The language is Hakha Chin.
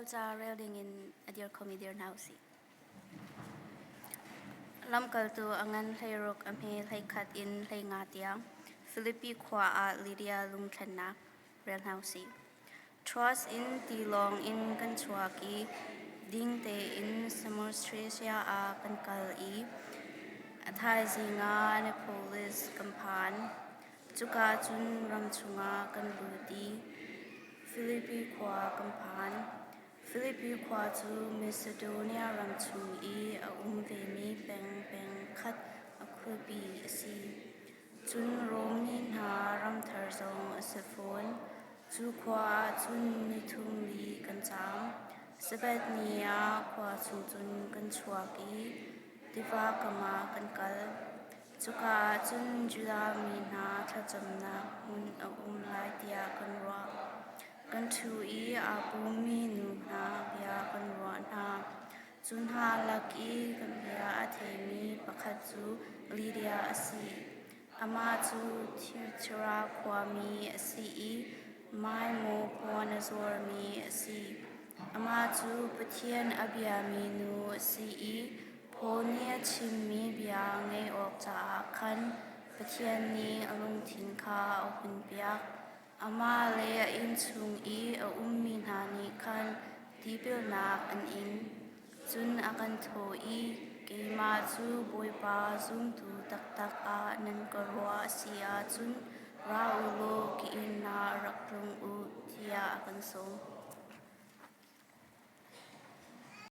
Baibal ca rel dingin a dir khomi dir hna usih. Lamkaltu a ngan 16 a hme 11 in 15 tiang Filipi khua ah Lydia lungthlennak rel hna usih. Troas in tilawng in kan chuak i ding tein Samothracia ah kan kal i a thaizing ah Neapolis kan phan. Cuka cun ram chungah kan lut i Filipi khua kan phan. Filipi khua cu Masedonia ram chung i a um vemi peng peng khat a khuapi a si. Cun Rom mi hna ramthar zong a si fawn. Cu khua ah cun ni thum li kan caam. Sabbath ni ah khua chung cun kan chuak i tiva kam ah kan kal. Cuka ah cun Judah mi hna thlacamnak hmun a um lai tiah kan ruah. Kan ṭhu i aa pummi nu hna bia kan ruah hna. Cu hna lak i kan bia a theimi pakhat cu Lydia a si. Amah cu Thyatira khuami a si i maimaw puan a zuarmi a si. Amah cu Pathian a biami nu a si i Paul nih a chimmi bia ngaih awk caah khan Pathian nih a lungthin kha a hunpiak. Amah le a innchung i a ummi hna nih khan tipilnak an in. Cun a kan thawh i, Keimah cu Bawipa zumtu taktak ah nan ka ruah a si ahcun ra u law ka inn ah rak tlung u, tiah a kan sawm.